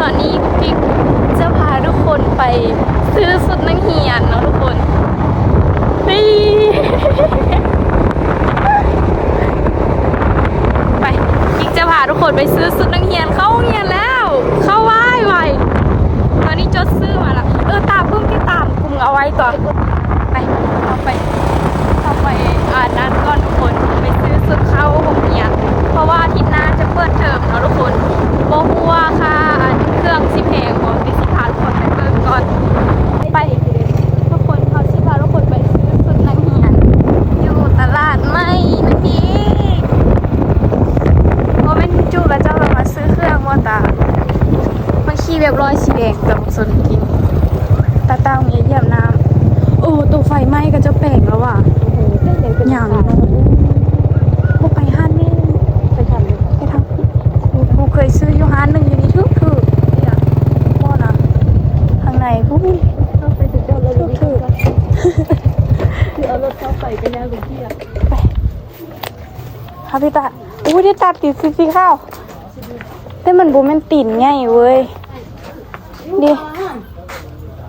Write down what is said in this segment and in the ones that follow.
ຕອນນີ້ກຸກກິກຈະພາທຸກຄົນໄປຊື້ຊຸດນັກຮຽນເນາະທຸກຄົນ. ນີ້ ໄປ ກິກຈະພາທຸກຄົນໄປຊື້ຊຸດນັກຮຽນ ເຂົ້າໂຮງຮຽນແລ້ວ ເຂົ້າໄວໆ. ຕອນນີ້ຈົດຊື່ມາລະ ເອີ ຕາມເບິ່ງ ຕິດຕາມກຸມເອົາໄວ້ຕົວະ. ໄປ ເຮົາໄປ ເຮົາໄປ ອັນນັ້ນກ່ອນທຸກຄົນ ໄປຊື້ຊຸດເຂົ້າໂຮງຮຽນ ເພາະວ່າອາທິດໜ້າຈະເປີດເທີມເນາະທຸກຄົນ. ບໍ່ຮູ້ວ່າຄ່າ ອັນ ເຄື່ອງຊິແພງບໍ່ ແຕ່ຊິພາທຸກຄົນໄປເບິ່ງກ່ອນ. ໄປ ທຸກຄົນ ເຮົາຊິພາທຸກຄົນໄປຊື້ຊຸດນັກຮຽນຢູ່ຕະຫຼາດໃໝ່ນັ້ນເອງ. ບໍ່ແມ່ນຈູ່ໆ ເຂົາເຈົ້າມາຊື້ເຄື່ອງບໍ່ຕາ ມາຂີ່ແບບລອຍສີແດງ ຕາມຊົນກິນ ຕາຕ່າງມີຫຽບນ້ຳ. ໂອ້ ໂຕໄຟໄໝ້ເຂົາເຈົ້າແປງແລ້ວຫວາ. ໂອ້ໂຫ ຍັງເນາະ ບໍ່ໄປຮ້ານນີ້ ໄປທາງ ໄປທາງ ກູ ກູເຄີຍຊື້ຢູ່ຮ້ານໜຶ່ງຢູ່ນີ້ຖືກໆ ບໍ່ນະ ທາງໃນພຸ້ນ ເຂົ້າໄປສຸດຍອດເລີຍ ຖືກໆ ຄືເອົາລົດເຂົ້າໄປກໍຍາກເປັນເທື່ອ. ໄປ ຫາພີ່ຕາ ອຸ້ຍ ໄດ້ຕັດຕີນສີຂາວ ແຕ່ມັນບໍ່ແມ່ນຕີນໃຫຍ່ເວີຍ ເດ້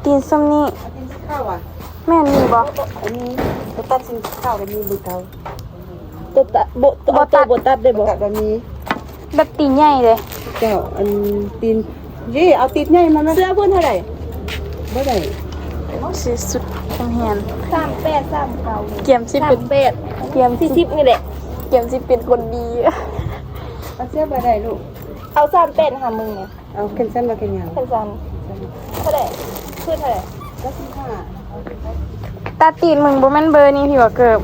ຕີນສ່ຳນີ້ ຕີນສີຂາວຫວາ? ແມ່ນ ມີບໍ່? ອັນນີ້ ຕັດສີຂາວກໍມີເບີເກົ້າ ໂຕຕັດ ບໍ່ ເອົາໂຕບໍ່ຕັດໄດ້ບໍ່? ຕັດແບບນີ້ ແບບຕີນໃຫຍ່ເດ້ ເຈົ້າ ອັນຕີນ ເຢ້ ເອົາຕີນໃຫຍ່ມາແມ່. ເສື້ອເພິ່ນເທົ່າໃດ? ບໍ່ໄດ້ ຊື້ຊຸດໂຮງຮຽນ ສາມແປດ ສາມເກົ້າ ກຽມຊິເປັນ ສາມແປດ ກຽມຊິ ສີ່ສິບນີ້ແຫຼະ ກຽມຊິເປັນຄົນດີ. ເອົາເສື້ອໃບໃດລູກ? ເອົາສາມແປດຫາມຶງນີ້ ເອົາແຂນສັ້ນບໍ່ແຂນຍາວ? ແຂນສັ້ນ ເທົ່າໃດ? ຄືເທົ່າໃດ? ເກົ້າສິບຫ້າ. ຕາຕີນມຶງບໍ່ແມ່ນເບີນີ້ ພີ່ວ່າເກີບ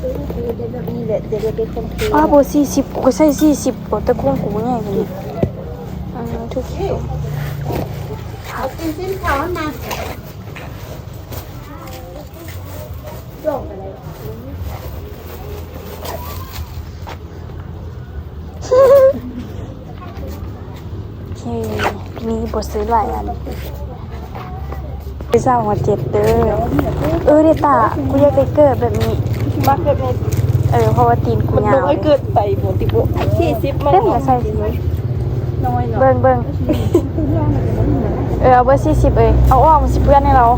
ເອີ ເປັນແບບນີ້ແຫຼະ ຈະໄດ້ເປັນຄົນເທ່. ອ້າ ເບີສີ່ສິບ ກູກໍໃສ່ສີ່ສິບ ໂອ້ ແຕ່ໂຄ້ງກູບໍ່ໃຫຍ່ປານນີ້. ອ່າ ຖືກ ເອົາຕີນສີຂາວຫັ້ນມາ. ໂອເຄ ມີບໍ່ຊື້ຫຼາຍອັນ ໄປເຊົ້າຮອດເຈັດເດີ. ເອີ ເດຕາ ກູຢາກໄດ້ເກີບແບບນີ້ ມັກແບບນີ້ ເອີ ເພາະວ່າຕີນກູຍາວ ມັນບໍ່ໃຫ້ເກີນໄປບໍ່ຕິບໍ່ ສີ່ສິບມັນ ເອີ ໃສ່ ນ້ອຍເນາະ ເບິ່ງ ເບິ່ງ ເອີ ເອົາເບີສີ່ສິບເອີຍ ເອົາອອກມັນຊິເປື້ອນໃຫ້ລາວ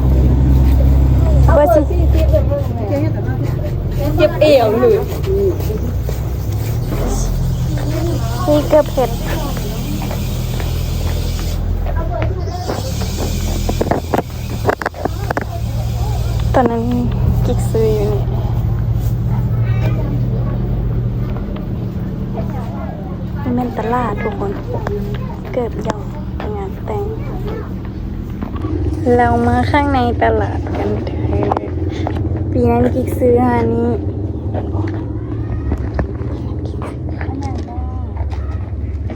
ເບີສີ່ສິບ ເຈັບເອວເລີຍ ນີ້ເກີບເຫັດ. ຕອນນັ້ນກິກຊື້ຢູ່ນີ້ ນີ້ແມ່ນຕະຫຼາດທຸກຄົນ ເກີບຢອກງານແຕ່ງ. ເຮົາມາຂ້າງໃນຕະຫຼາດກັນເທີ ປີນັ້ນກິກຊື້ຮ້ານນີ້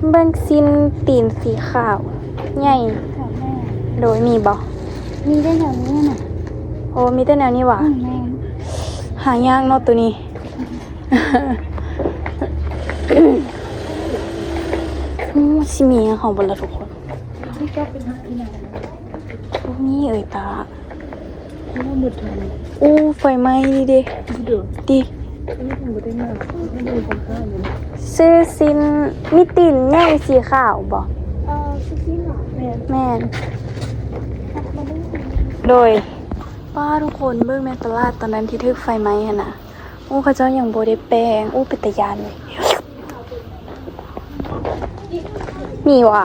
ເບິ່ງຊີ້ນຕີນສີຂາວໃຫຍ່ ໂດຍ ມີບໍ່? ມີແຕ່ແຖວນີ້ນະ. ໂອ້ ມີແຕ່ແນວນີ້ຫວາ? ອືມ ແມ່ນ ຫາຍາກເນາະໂຕນີ້. ໂອ້ ຊິມີຫຍັງຂອງເພິ່ນລະທຸກຄົນ? ບໍ່ມີເອີຍຕາ. ໂອ້ ໄຟໄໝ້ນີ້ເດ້ ເດີ ຕິ ຊື້ຊີ້ນ ມີຕີນໃຫຍ່ສີຂາວບໍ່? ເອີ ຊື້ຊີ້ນເຫາະ? ແມ່ນ ແມ່ນ ໂດຍ. ປ້າທຸກຄົນ ເບິ່ງແມ່ນຕະຫຼາດຕອນນັ້ນທີ່ຖືກໄຟໄໝ້ຫັ້ນນະ. ໂອ້ ເຂົາເຈົ້າຍັງບໍ່ໄດ້ແປງ. ໂອ້ ເປັນຕາຢ້ານເລີຍ. ມີຫວາ?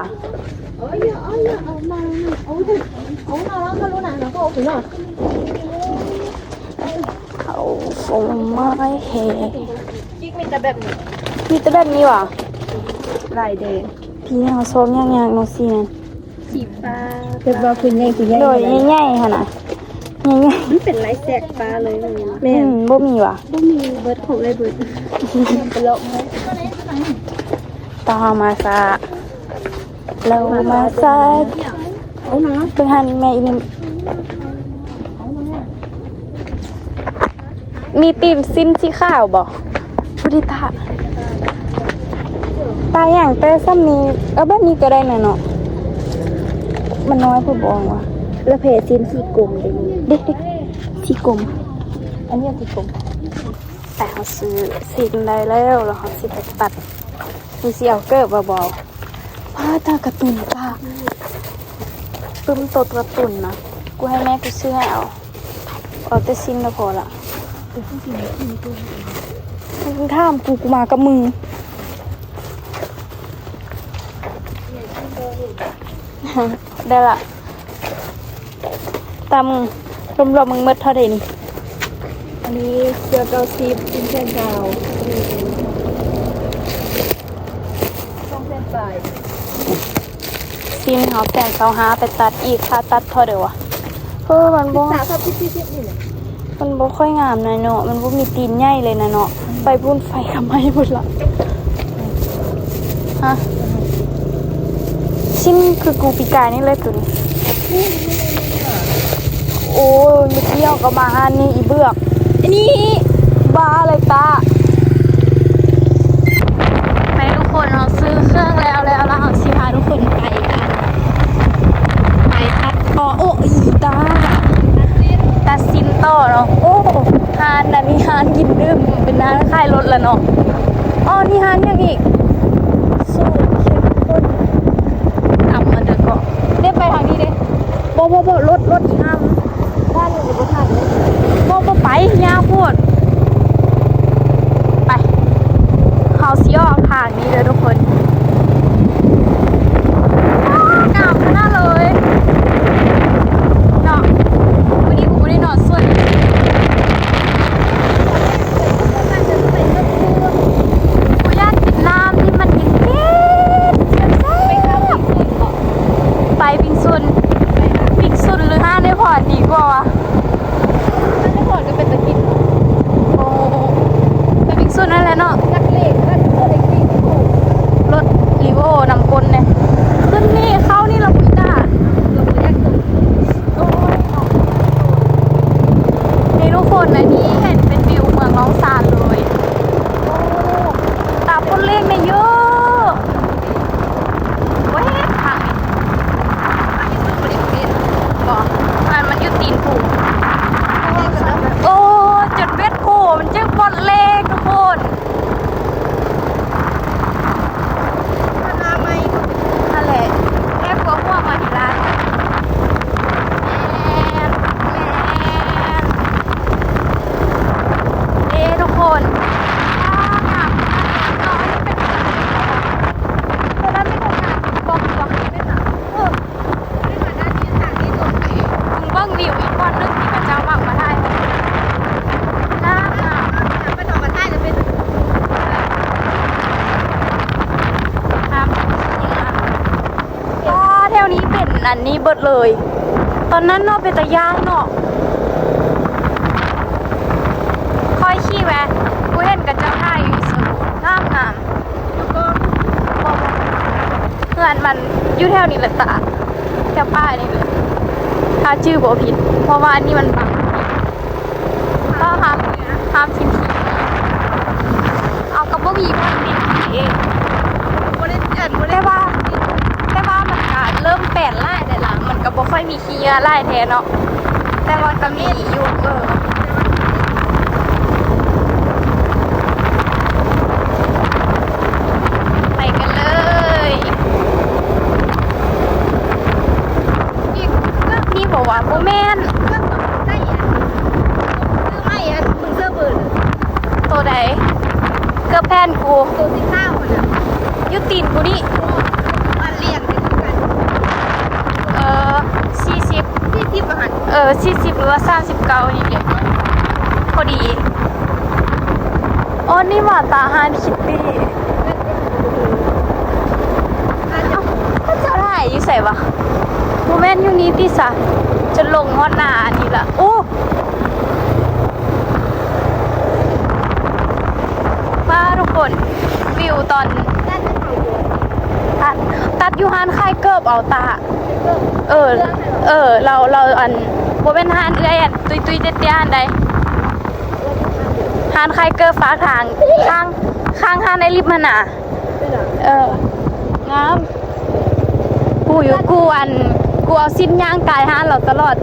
ເຂົາສົ່ງມາໃຫ້. ກິກມີແຕ່ແບບນີ້ ມີແຕ່ແບບນີ້ຫວາ? ລາຍແດງ. ພີ່ເຮົາຊອກຍາກໆເນາະ ສີນັ້ນ. ສີຟ້າ ເພິ່ນວ່າຄືໃຫຍ່ ຄືໃຫຍ່ ໂດຍ ໃຫຍ່ໆຫັ້ນນະ ໃຫຍ່ໆ ມັນເປັນລາຍແຊກຟ້າເລີຍ. ແມ່ນ ອືມ ບໍ່ມີຫວາ? ບໍ່ມີ ເບິດ ຂອງເອື້ອຍເບິດ. ຕາມາຊາ ລາວມາຊາ ເອົານະ ເບິ່ງຫັ້ນແມ່ອີ່ນີ້. ມີຕີນຊີ້ນສີຂາວບໍ່? ພຸດທິຕາ ຕາຫຍັງ ແຕ່ສ່ຳນີ້ ເອົາແບບນີ້ກໍໄດ້ນະເນາະ ມັນນ້ອຍໂພດບໍ່ຫວາ? ລະແພຊີ້ນສີກົມເດ້ ເດ້ ສີກົມ ອັນນີ້ສີກົມ. ແຕ່ເຮົາຊື້ຊີ້ນໄດ້ແລ້ວ ແລ້ວເຮົາຊິໄປຕັດ ນີ້ຊິເອົາເກີບວ່າບໍ່? ປ້າ ຕາກາຕູນຕາ ປຶ້ມໂຕກາຕູນນະ ກູໃຫ້ແມ່ກູຊື້ໃຫ້ເອົາ ເອົາແຕ່ສິ້ນລະພໍລະ. ມຶງຖາມກູ ກູມາກັບມຶງ. ໄດ້ລະ. ຕຳລວມໆ ມຶງໝົດເທົ່າໃດນີ້? ອັນນີ້ເສື້ອເກົ້າສິບ ຊິ້ນແສນຊາວ ສອງແສນປາຍ. ຊິ້ນເຮົາແສນຊາວຫ້າ ໄປຕັດອີກ ຄ່າຕັດເທົ່າໃດວະ? ເອີ ມັນບໍ່ ສິບສາມ ສາມສິບ ສີ່ສິບນີ້ແຫຼະ. ມັນບໍ່ຄ່ອຍງາມນະເນາະ ມັນບໍ່ມີຕີນໃຫຍ່ເລີຍນະເນາະ. ໄປພຸ້ນໄຟກະໄໝ້ພຸ້ນລະ. ຮະ ຊິ້ນຄືກູປີກາຍນີ້ເລີຍໂຕນີ້. ໂອ້ຍ ມື້ກີ້ເຮົາກະມາຮ້ານນີ້ອີເບືອກ ອັນນີ້ບ້າເລີຍຕາ. ໄປທຸກຄົນ ເຮົາຊື້ເຄື່ອງແລ້ວ ແລ້ວ ແລ້ວເຮົາຊິພາທຸກຄົນໄປ ໄປຕັດຕໍ່ ໂອ້ ອີຕາ ຕັດຊິ້ນຕໍ່ເນາະ. ໂອ້ ຮ້ານອັນນີ້ຮ້ານກິນດື່ມ ເປັນຮ້ານຂາຍລົດລະເນາະ. ອໍ ນີ້ຮ້ານຫຍັງອີກ? ສູດເຂັ້ມຂຸ້ນ ຕຳອັນເດີເກາະ ເດ້ ໄປທາງນີ້ເດ້. ບໍ່ ບໍ່ ບໍ່ ລົດ ລົດອີຫຍັງ ບ້ານນີ້ບໍ່ທັນ. ບໍ່ ບໍ່ໄປ ຍາວໂພດ. ໄປ ເຮົາຊິອອກທາງນີ້ເດີທຸກຄົນ. ວ້າວ ງາມຂະໜາດເລີຍເນາະ. ມື້ນີ້ກູບໍ່ໄດ້ນອນສວນ ກູຢາກກິນນ້ຳທີ່ມັນເຢັນໆ ແຊບໆ. ໄປປິງຊຸນ ປິງຊຸນຫຼືຮ້ານໄອ້ພອນດີກວ່າວະ? ຮ້ານໄອ້ພອນກະເປັນຕາກິນ. ໂອ້ ໄປປິງຊຸນນັ້ນແຫຼະເນາະ. ນັກເລງ ນັກເລງ ລົດລີໂວນຳກົ້ນເດ້. ຂຶ້ນນີ້ ເຂົ້ານີ້ລະ ປຸຍຕາ ໂອ້ຍ ນີ້ທຸກຄົນ ອັນນີ້ເຫັນເປັນວິວເມືອງລ້ອງຊານເລີຍ. ໂອ້ ຕາຄົນເລງແດ່ເຢີ. ເວີ້ຍ ທາງນີ້ ອັນມັນຢູ່ຕີນພູ. ໂອ້ ຈົນເວັດໂພ ມັນຈຶ່ງປ່ອນເລງທຸກຄົນ. ອັນນັ້ນແຫຼະ ແມ່ຄົວຫົວມາດີລາ. ແມ່ນ ແມ່ນ ເດ້ທຸກຄົນ. ວ້າວ ງາມຂະໜາດເລີຍເນາະ. ອັນນີ້ເປັນ ໂຕນັ້ນເປັນໂຮງງານ ບໍ່ ບໍ່ ເອີ ເບິ່ງວິວອີກບ່ອນໜຶ່ງທີ່ເຂົາເຈົ້າມັກມາຖ່າຍຮູບ. ງາມ ງາມ ໄປເຂົາມາຖ່າຍແລ້ວເປັນ ງາມ. ອໍ ແຖວນີ້ເປັນອັນນີ້ເບິດເລີຍ. ຕອນນັ້ນເນາະ ເປັນຕາຢ້ານເນາະ. ຂ້ອຍຂີ່ແວະ ກູເຫັນເຂົາເຈົ້າຖ່າຍຢູ່ເຊີ ງາມໆ. ເຮືອນມັນຢູ່ແຖວນີ້ແຫຼະຕາ ແຖວປ້າຍນີ້ເລີຍ ຖ້າຈື່ບໍ່ຜິດ ເພາະວ່າອັນນີ້ມັນບັງ. ຕ້ອງຫ້າມ ຫ້າມຖິ້ມຂີ້ ເອົາ ກະບໍ່ມີບ່ອນຖິ້ມຂີ້ເອງ. ແຕ່ວ່າ ແຕ່ວ່າມັນກະເລີ່ມແປນຫຼາຍແລ້ວລະ ມັນກະບໍ່ຄ່ອຍມີ ຂີ່ເຮືອຫຼາຍແທ້ເນາະ ແຕ່ວ່າກະມີຢູ່. ເອີ ໄປກັນເລີຍ. ນີ້ບໍ່ວະ? ບໍ່ແມ່ນ ໂຕໃດ? ເກືອບແຜ່ນກູ ໂຕສີຂາວຫັ້ນນະ ຢູ່ຕີນກູນີ້. ເອີ ສີ່ສິບ ສີ່ສິບຫັ້ນ ເອີ ສີ່ສິບ ຫຼືວ່າ ສາມສິບເກົ້າ ນີ້ແຫຼະ ພໍດີ. ອໍ ນີ້ຫວ່າຕາ ຮ້ານຄິດຕີ້. ເຂົາເຈົ້າຖ່າຍຢູ່ໃສຫວາ? ບໍ່ແມ່ນຢູ່ນີ້ຕິສະ? ຈົນລົງຮອດໜ້າອັນນີ້ລະ. ໂອ້ ມາທຸກຄົນ ວິວຕອນ ຕັດ ຕັດຢູ່ຮ້ານຂາຍເກີບເອົາຕາ. ເອີ ເອີ ລາວ ລາວ ອັນ ບໍ່ແມ່ນຮ້ານເອື້ອຍ ອັນ ຕຸ້ຍໆ ເຕ້ຍໆ ຫັ້ນໃດ. ຮ້ານຂາຍເກີບຟາກທາງ ຂ້າງ ຂ້າງຮ້ານໄອ້ລິບຫັ້ນນະ. ເອີ ງາມ. ກູຢູ່ ກູ ອັນ ກູເອົາສິ້ນຍ່າງກາຍຮ້ານລາວຕະຫຼອດ.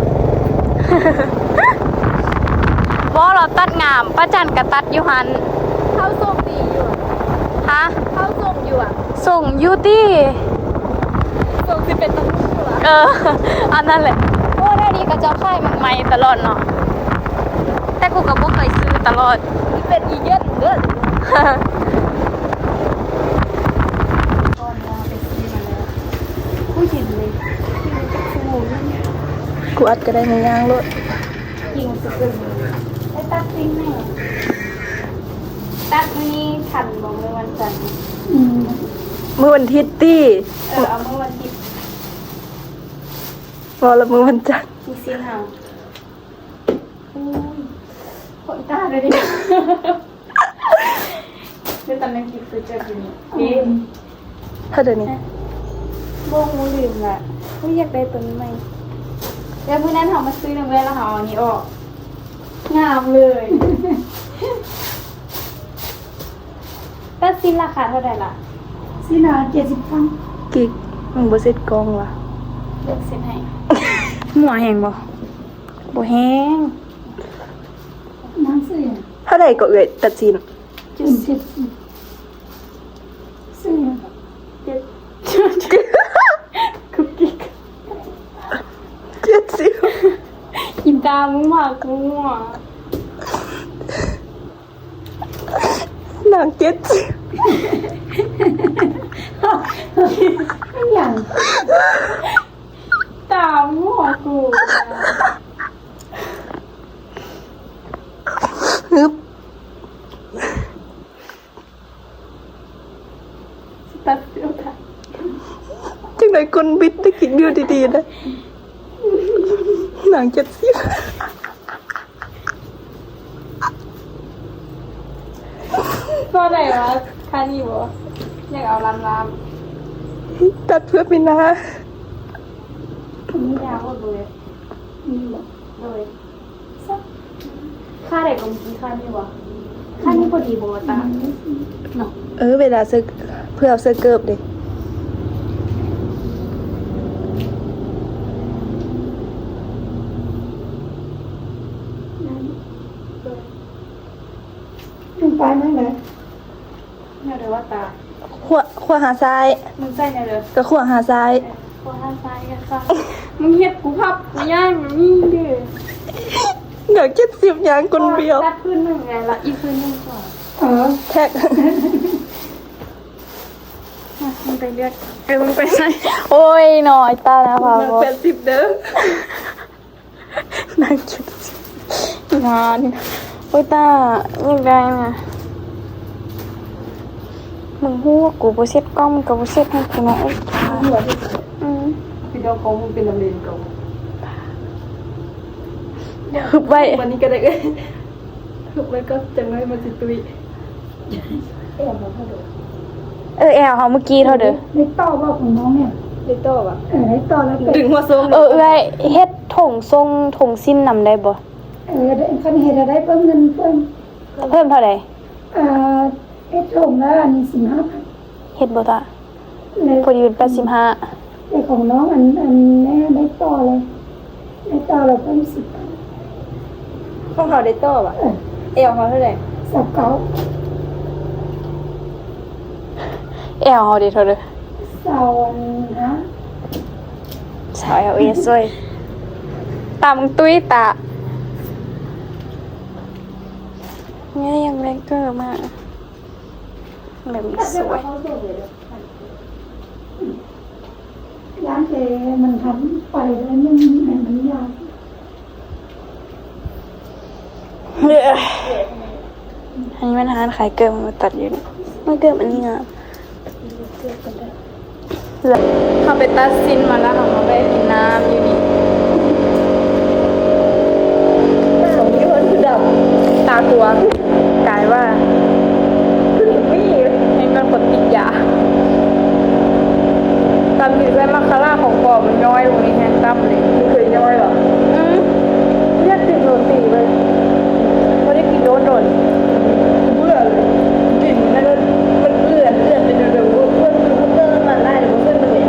ບໍ່ ລາວຕັດງາມ ປ້າຈັນກະຕັດຢູ່ຫັ້ນ. ເຂົາສົ່ງດີຢູ່ຫວາ? ຮະ? ເຂົາສົ່ງຢູ່ຫວາ? ສົ່ງຢູ່ຕິ. ສົ່ງ ຊິເປັນຕະຫຼກຢູ່ຫວາ? ເອີ ອັນນັ້ນແຫຼະ. ໂອ້ ດຽວນີ້ເຂົາເຈົ້າຂາຍໝາກໄມ້ຕະຫຼອດເນາະ ແຕ່ກູກໍບໍ່ເຄີຍຊື້ຕະຫຼອດ. ຊິເປັນອີເຢັນເດີ. ກ່ອນວ່າໄປຊື້ມາແລ້ວ. ໂອ້ຍ ເຢັນເລີຍ. ຢູ່ຈັກຊົ່ວໂມງແລ້ວນີ້? ກູອັດກໍໄດ້ ມຶງຍ່າງໂລດ. ກິນສະເກີນ. ໄປຕັດສິ້ນແມ່. ຕັດມື້ນີ້ທັນບໍ່? ມື້ວັນຈັນ. ອືມ ມື້ວັນທິດຕິ. ເອີ ເອົາມື້ວັນທິດ. ເວົ້າລະມື້ວັນຈັນ. ມີສິ້ນເຮົາ. ໂອ້ຍ ໂອ້ຍ ຕາຍແລ້ວເດ. ເດີ ຕອນນັ້ນກິນຄືເຈັບຢູ່ນີ້. ອືມ ເດ. ເທົ່າໃດນີ້? ບໍ່ຮູ້ ລືມລະ. ອຸ້ຍ ຢາກໄດ້ຕົວນີ້ໃໝ່. ແລ້ວມື້ນັ້ນເຮົາມາຊື້ນຳເອື້ອຍ ແລ້ວເຮົາເອົາອັນນີ້ອອກ. ງາມເລີຍ. ແຕ່ສິ້ນລາຄາເທົ່າໃດລະ? ສິ້ນລະເຈັດສິບພັນ. ກິກ ມຶງບໍ່ເຊັດກ້ອງວະ? ເລືອກເຊັດໃຫ້. ຫົວແຮງບໍ່? ບໍ່ແຮງ. ນາງຊື້ຫຍັງ? ເທົ່າໃດກໍເອື້ອຍ ຕັດສິ້ນ? ເຈັດສິບ. ຊື້ຫຍັງ? ເຈັດ ຄຸກກິກ. ເຈັດສິບ. ອີຕາມຶງມາກູ. ນາງເຈັດສິບ. ຫຍັງ? ຕາມຶງມາກູ. ຮຶບ. ຕັດເສື້ອຜ້າ. ຈັ່ງໃດຄົນບິດໄດ້ກິນຢູ່ດີໆນະ. ນາງເຈັດສິບ. ພໍໄດ້ວ່າຄານີ້ບໍ່? ຢາກເອົາລາມໆ. ຕັດເພື່ອປີໜ້າ. ມີຍາວບໍ່ເບີດ? ມີບໍ່? ໂດຍ. ຄ່າໃດກໍມີຄ່ານີ້ວະ? ຄ່ານີ້ພໍດີບໍ່ຕາ? ເນາະ. ເອີ ເວລາເສື້ອ ເພື່ອເອົາເສື້ອເກີບເດ້. ມັນໄປທາງໃດ? ແນວໃດວະຕາ? ຂວາ ຂວາຫາຊ້າຍ. ມຶງໃສ່ແນວໃດ? ກໍຂວາຫາຊ້າຍ. ເອີ ຂວາຫາຊ້າຍກໍຂວາ. ມຶງເຮັດກູພັບ ກູຍ່າງແບບນີ້ເດີ້. ເດີ ເຈັດສິບຍ່າງຄົນດຽວ. ຕັດພື້ນໜຶ່ງໄງ ລະອີກພື້ນໜຶ່ງຂວາ. ເອີ ແທັກ. ມາ ມຶງໄປເລືອກ. ເອີ ມຶງໄປໃສ່. ໂອ້ຍ ນ້ອຍຕາຍແລ້ວວ່າ. ແປດສິບເດີ້. ນາງເຈັດສິບ ງານ. ໂອ້ຍຕາ ຢາກໄດ້ນະ. ມຶງຮູ້ວ່າກູບໍ່ເຊັດກ້ອງ ມຶງກໍບໍ່ເຊັດໃຫ້ກູເນາະ. ເອີ ອືມ ພີ່ນ້ອງຂອງມຶງເປັນນຳເລນເກົ່າ. ຫຶບໄວ້ ບາດນີ້ກໍໄດ້. ຫຶບໄວ້ກ່ອນ ຈັກໜ້ອຍມັນຊິຕຸ້ຍ. ເອີ ແອວເຮົາມື້ກີ້ເທົ່າເດີ. ໄດ້ຕໍ່ບໍ່ຂອງນ້ອງນີ້? ໄດ້ຕໍ່ບໍ່? ເອີ ໄດ້ຕໍ່ແລ້ວ. ດຶງຫົວໂຊງ. ເອີ ເອື້ອຍ ເຮັດຖົງຊົງຖົງສິ້ນນຳໄດ້ບໍ່? ເອີ ຄັນເຮັດໄດ້ເພີ່ມເງິນເພີ່ມ. ເພີ່ມເທົ່າໃດ? ເອີ ເຮັດຖົງລະອັນນີ້ສິບຫ້າພັນ. ເຮັດບໍ່ຕາ? ພໍດີເປັນແປດສິບຫ້າ. ແຕ່ຂອງນ້ອງອັນ ອັນແມ່ໄດ້ຕໍ່ເລີຍ. ໄດ້ຕໍ່ລະເພີ່ມສິບພັນ. ຂອງເຮົາໄດ້ຕໍ່ຫວາ? ເອີ ແອວເຮົາເທົ່າໃດ? ຊາວເກົ້າ. ແອວເຮົາເດເທົ່າໃດ? ຊາວຫ້າ. ຊາວແອວເອສວຍ. ຕາມຶງຕຸ້ຍຕາ. ແມ່ຍັງໄດ້ເກີດມາ. ແບບນີ້ສວຍ. ຢ້ານແຕ່ມັນທັນໄປແລ້ວ ມັນ ມັນຍາກ. ອັນນີ້ມັນຮ້ານຂາຍເກີບ ມາຕັດຢູ່ນີ້. ມັນເກີບອັນນີ້ງາມ. ເຮົາໄປຕັດສິ້ນມາແລ້ວ ເຮົາມາແວະກິນນ້ຳຢູ່ນີ້. ໜາວຢູ່ ຄືດຳ ຕາຕົວ ກາຍວ່າ ຄືມີ ແຮງກັນຄົນຕິດຢາ. ຕຳທີ່ໃສ່ມາຄາລາຂອງປອມ ມັນຍ້ອຍ ບໍ່ມີແຮງຕຳເລີຍ. ເຄີຍຍ້ອຍຫວາ? ອືມ ຢາກກິນໂຣຕີເວີຍ. ບໍ່ໄດ້ກິນໂດນໂດນ. ເບື່ອເລີຍ ກິນແລ້ວມັນເບື່ອ ເບື່ອເປັນເດີມ. ເພິ່ນເຕີມນ້ຳມັນຫຼາຍ ເພິ່ນເລີຍ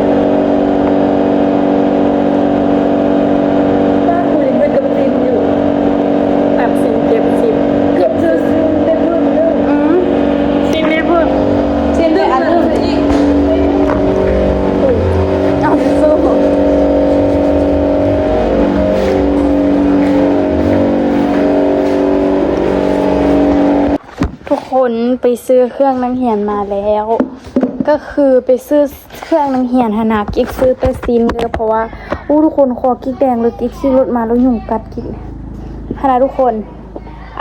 ຕາກູຍັງເປັນກັບຕີນຢູ່. ແບບຊີ້ນເຈັດສິບ ເກືອບຈະຊີ້ນໄດ້ເພີ່ມເດີ. ອືມ ຊີ້ນໄດ້ເພີ່ມ ຊີ້ນໄດ້ອັນໜຶ່ງອີກ. ເອົາ ສູ້ ໄປຊື້ເຄື່ອງນັກຮຽນມາແລ້ວ ກໍຄືໄປຊື້ເຄື່ອງນັກຮຽນຫັ້ນນະ ກິກຊື້ແຕ່ສິ້ນເດີ ເພາະວ່າ ໂອ້ ທຸກຄົນ ຄໍກິກແດງເລີຍ ກິກຂີ່ລົດມາແລ້ວຍຸງກັດກິກຫັ້ນນະທຸກຄົນ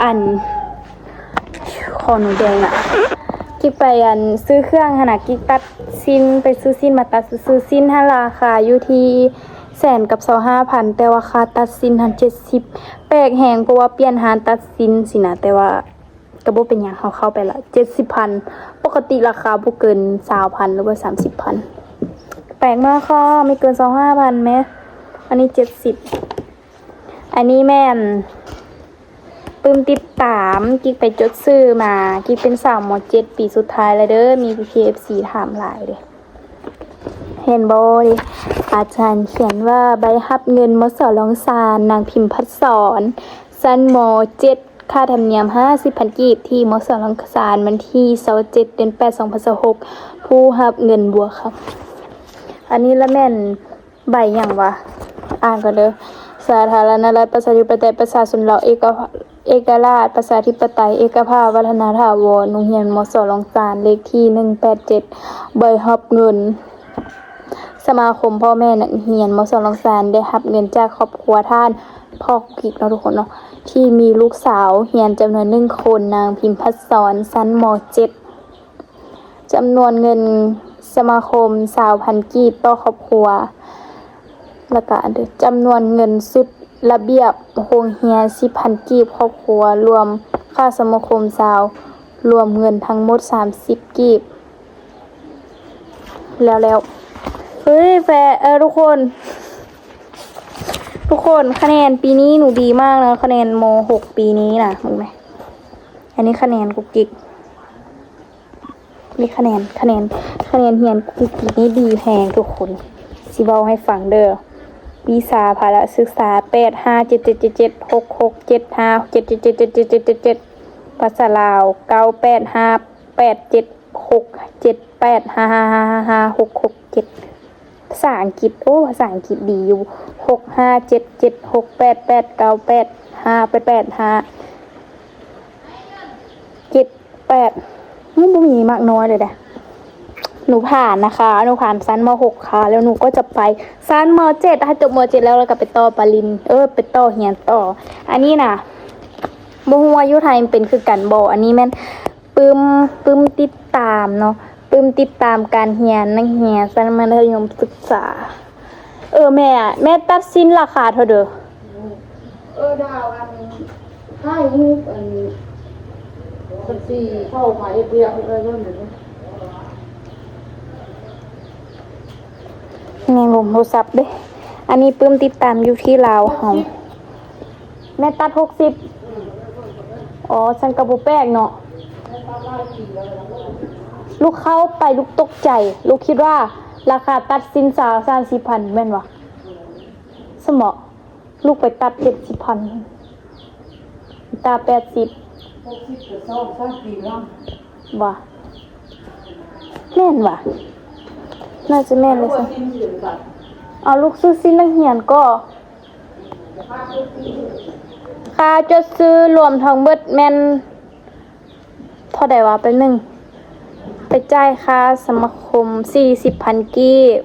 ອັນ ຄໍໜູແດງນະ ກິກໄປອັນ ຊື້ເຄື່ອງຫັ້ນນະ ກິກຕັດສິ້ນ ໄປຊື້ສິ້ນມາຕັດ ຊື້ສິ້ນຫັ້ນລາຄາຢູ່ທີ່ແສນກັບຊາວຫ້າພັນ ແຕ່ວ່າຄ່າຕັດສິ້ນຫັ້ນເຈັດສິບ ແປກແຮງ ເພາະວ່າປ່ຽນຮ້ານຕັດສິ້ນຊີ້ນະ ແຕ່ວ່າ ກໍບໍ່ເປັນຫຍັງ ເຮົາເຂົ້າໄປລະ ເຈັດສິບພັນ ປົກກະຕິລາຄາບໍ່ເກີນຊາວພັນ ຫຼືວ່າສາມສິບພັນ ແປກມາຄ່າ ມີເກີນຊາວຫ້າພັນແມ ອັນນີ້ເຈັດສິບ ອັນນີ້ແມ່ນປຶ້ມຕິດຕາມ ກິກໄປຈົດຊື່ມາ ກິກເປັນສາວ ມໍເຈັດ ປີສຸດທ້າຍແລ້ວເດີ ມີພີ່ໆ ເອັຟຊີ ຖາມຫຼາຍເດ້. ເຫັນບໍ່ເດ ອາຈານຂຽນວ່າ ໃບຮັບເງິນ ມສ ລອງຊານ ນາງພິມພັດສອນ ຊັ້ນ ມໍເຈັດ ຄ່າທຳນຽມຫ້າສິບພັນກີບ ທີ່ ມສ ລອງຊານ ວັນທີຊາວເຈັດ ເດືອນແປດ ສອງພັນຊາວຫົກ ຜູ້ຮັບເງິນບົວຄຳ. ອັນນີ້ລະແມ່ນໃບຫຍັງວະ? ອ່ານກ່ອນເດີ ສາທາລະນະລັດ ປະຊາທິປະໄຕ ປະຊາຊົນລາວ ເອກະ ເອກະລາດ ປະຊາທິປະໄຕ ເອກະພາບ ວັດທະນະຖາວອນ ໂຮງຮຽນ ມສ ລອງຊານ ເລກທີໜຶ່ງແປດເຈັດ ໃບຮັບເງິນ ສະມາຄົມພໍ່ແມ່ນັກຮຽນ ມສ ລອງຊານ ໄດ້ຮັບເງິນຈາກຄອບຄົວທ່ານ ພໍ່ກິກເນາະທຸກຄົນເນາະ ທີ່ມີລູກສາວຮຽນຈຳນວນໜຶ່ງຄົນ ນາງພິມພັດສອນ ຊັ້ນ ມໍເຈັດ ຈຳນວນເງິນສະມາຄົມຊາວພັນກີບຕໍ່ຄອບຄົວ ແລ້ວກະອັນເດີ ຈຳນວນເງິນຊຸດລະບຽບໂຮງຮຽນສິບພັນກີບ ຄອບຄົວລວມຄ່າສະມາຄົມຊາວ ລວມເງິນທັງໝົດສາມສິບກີບ ແລ້ວໆ ເຮີ້ຍ ແຟ ເອີ ທຸກຄົນ ທຸກຄົນ ຄະແນນປີນີ້ໜູດີມາກນະ ຄະແນນ ມໍຫົກ ປີນີ້ນະ ເບິ່ງແມ ອັນນີ້ຄະແນນກຸກກິກ ນີ້ຄະແນນ ຄະແນນ ຄະແນນຮຽນກຸກກິກນີ້ດີແຮງທຸກຄົນ ຊິເວົ້າໃຫ້ຟັງເດີ ວິຊາພະລະສຶກສາ ແປດຫ້າເຈັດເຈັດເຈັດເຈັດ ຫົກຫົກເຈັດຫ້າ ເຈັດເຈັດເຈັດເຈັດ ພາສາລາວ ເກົ້າແປດຫ້າແປດເຈັດ ຫົກເຈັດແປດຫ້າຫ້າຫ້າ ຫົກຫົກເຈັດ ພາສາອັງກິດ ໂອ້ ພາສາອັງກິດດີຢູ່ ຫົກຫ້າເຈັດເຈັດ ຫົກແປດແປດ ເກົ້າແປດຫ້າແປດແປດຫ້າ ເຈັດແປດ ຍັງບໍ່ມີມາກນ້ອຍເລີຍເດ້. ໜູຜ່ານນະຄະ ໜູຜ່ານຊັ້ນ ມໍຫົກ ຄະ ແລ້ວໜູກໍຈະໄປຊັ້ນ ມໍເຈັດ ຖ້າຈົບ ມໍເຈັດ ແລ້ວ ແລ້ວກໍໄປຕໍ່ປະລິນ ເອີ ໄປຕໍ່ຮຽນຕໍ່. ອັນນີ້ນະ ບໍ່ຮູ້ວ່າຢູ່ໄທມັນເປັນຄືກັນບໍ່ ອັນນີ້ແມ່ນ ປຶ້ມ ປຶ້ມຕິດຕາມເນາະ ປຶ້ມຕິດຕາມການຮຽນ ນັກຮຽນຊັ້ນມັດທະຍົມສຶກສາ. ເອີ ແມ່ ແມ່ຕັດສິ້ນລາຄາເທົ່າເດີ? ເອີ ດາວ ອັນ ຖ່າຍຮູບ ອັນ ບັນຊີເຂົ້າມາເຮັດວຽກເອີ ເບິ່ງເດີ. ແມ່ງລົມໂທລະສັບເດ້. ອັນນີ້ປຶ້ມຕິດຕາມຢູ່ທີ່ລາວເຮົາ. ແມ່ນຕັດຫົກສິບ. ອໍ ຊັ້ນກໍບໍ່ແປກເນາະ. ລູກເຂົ້າໄປ ລູກຕົກໃຈ ລູກຄິດວ່າລາຄາຕັດສິ້ນຊາວ ສາມສິບພັນ ແມ່ນບໍ່? ຊັ້ນເບາະ. ລູກໄປຕັດເຈັດສິບພັນ ຕາແປດສິບ ຫົກສິບກະຊອກສາມປີນຳ ວ່າ ແມ່ນຫວາ? ໜ້າຈະແມ່ນເລີຍຊະ. ເອົາລູກຊື້ສິ້ນນັກຮຽນກໍ ຄ່າຈົດຊື້ລວມທັງເບິດແມ່ນ ເທົ່າໃດວະ? ແປັບໜຶ່ງ ໄປຈ່າຍຄ່າສະມາຄົມສີ່ສິບພັນກີບ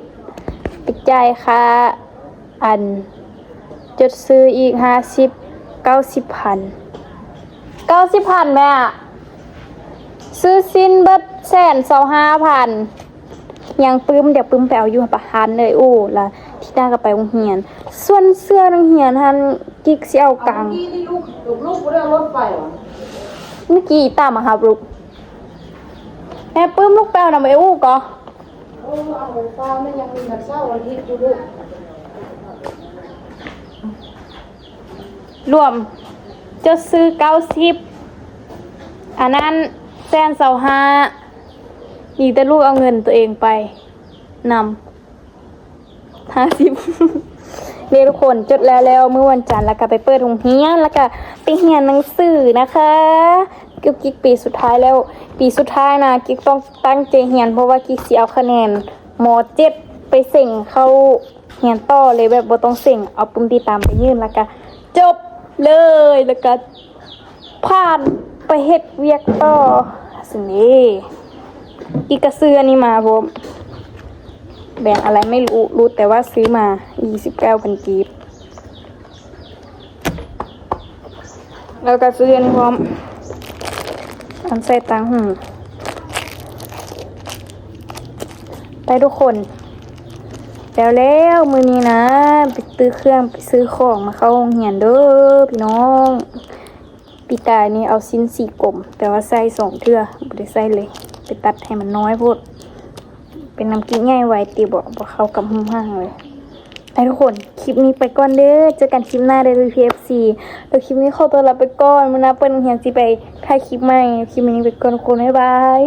ໄປຈ່າຍຄ່າ ອັນ ຈົດຊື້ອີກຫ້າສິບ ເກົ້າສິບພັນ ເກົ້າສິບພັນແມ່ ຊື້ສິ້ນເບິດແສນຊາວຫ້າພັນ ຍັງປຶ້ມ ດຽວປຶ້ມໄປເອົາຢູ່ປະທານເລີຍ. ໂອ້ ລະທິດໜ້າກໍໄປໂຮງຮຽນ. ສ່ວນເສື້ອນັກຮຽນຫັ້ນ ກິກຊິເອົາກາງ ເມື່ອກີ້ນີ້ລູກ ລູກບໍ່ໄດ້ເອົາລົດໄປຫວາ? ເມື່ອກີ້ອີ່ຕ້າມາຮັບລູກ. ແມ່ປຶ້ມ ລູກໄປເອົານຳໄອ້ອູ້ກໍ ເອີ ເອົາໄປຝາກແມ່ ຍັງມີວັນເສົາວັນອາທິດຢູ່ລູກ. ລວມຈົດຊື້ເກົ້າສິບ ອັນນັ້ນແສນຊາວຫ້າ ມີແຕ່ລູກເອົາເງິນຕົວເອງໄປນຳ ຫ້າສິບ ເດ້ທຸກຄົນ. ຈົດແລ້ວ ແລ້ວມື້ວັນຈັນ ແລ້ວກໍໄປເປີດໂຮງຮຽນ ແລ້ວກໍໄປຮຽນໜັງສືນະຄະ. ກຸກກິກປີສຸດທ້າຍແລ້ວ ປີສຸດທ້າຍນະ ກິກຕ້ອງຕັ້ງໃຈຮຽນ ເພາະວ່າກິກຊິເອົາຄະແນນ ມໍເຈັດ ໄປເສັງເຂົ້າ ຮຽນຕໍ່ເລີຍ ແບບບໍ່ຕ້ອງເສັງ ເອົາປຶ້ມຕິດຕາມໄປຍື່ນ ແລ້ວກະຈົບເລີຍ ແລ້ວກະຜ່ານໄປເຮັດວຽກຕໍ່. ນີ້ ອີກກະຊື້ອັນນີ້ມາພ້ອມ ແບຣນອະໄລໄມ່ຮູ້ ຮູ້ແຕ່ວ່າຊື້ມາ ຊາວເກົ້າພັນກີບ ແລ້ວກະຊື້ອັນນີ້ພ້ອມ ອັນໃສ່ຕ່າງຫູ ໄປທຸກຄົນ ແລ້ວໆ ມື້ນີ້ນະ ໄປຊື້ເຄື່ອງ ໄປຊື້ຂອງມາເຂົ້າໂຮງຮຽນເດີພີ່ນ້ອງ. ປີກາຍນີ້ເອົາຊິ້ນສີກົມ ແຕ່ວ່າໃສ່ສອງເທື່ອ ບໍ່ໄດ້ໃສ່ເລີຍ ໄປຕັດໃຫ້ມັນນ້ອຍໂພດ ເປັນນ້ຳກີກໃຫຍ່ໄວຕິບໍ ບໍ່ເຂົ້າກັບຮູບຮ່າງເລີຍ. ໄປທຸກຄົນ ຄລິບນີ້ໄປກ່ອນເດີ ເຈີກັນຄລິບໜ້າເດີ ພີ່ໆ ເອັຟຊີ ແລ້ວຄລິບນີ້ຂໍຕົວລາໄປກ່ອນ ມື້ໜ້າເປີດໂຮງຮຽນຊິໄປຖ່າຍຄລິບໃໝ່ ຄລິບນີ້ໄປກ່ອນທຸກຄົນ ບາຍບາຍ.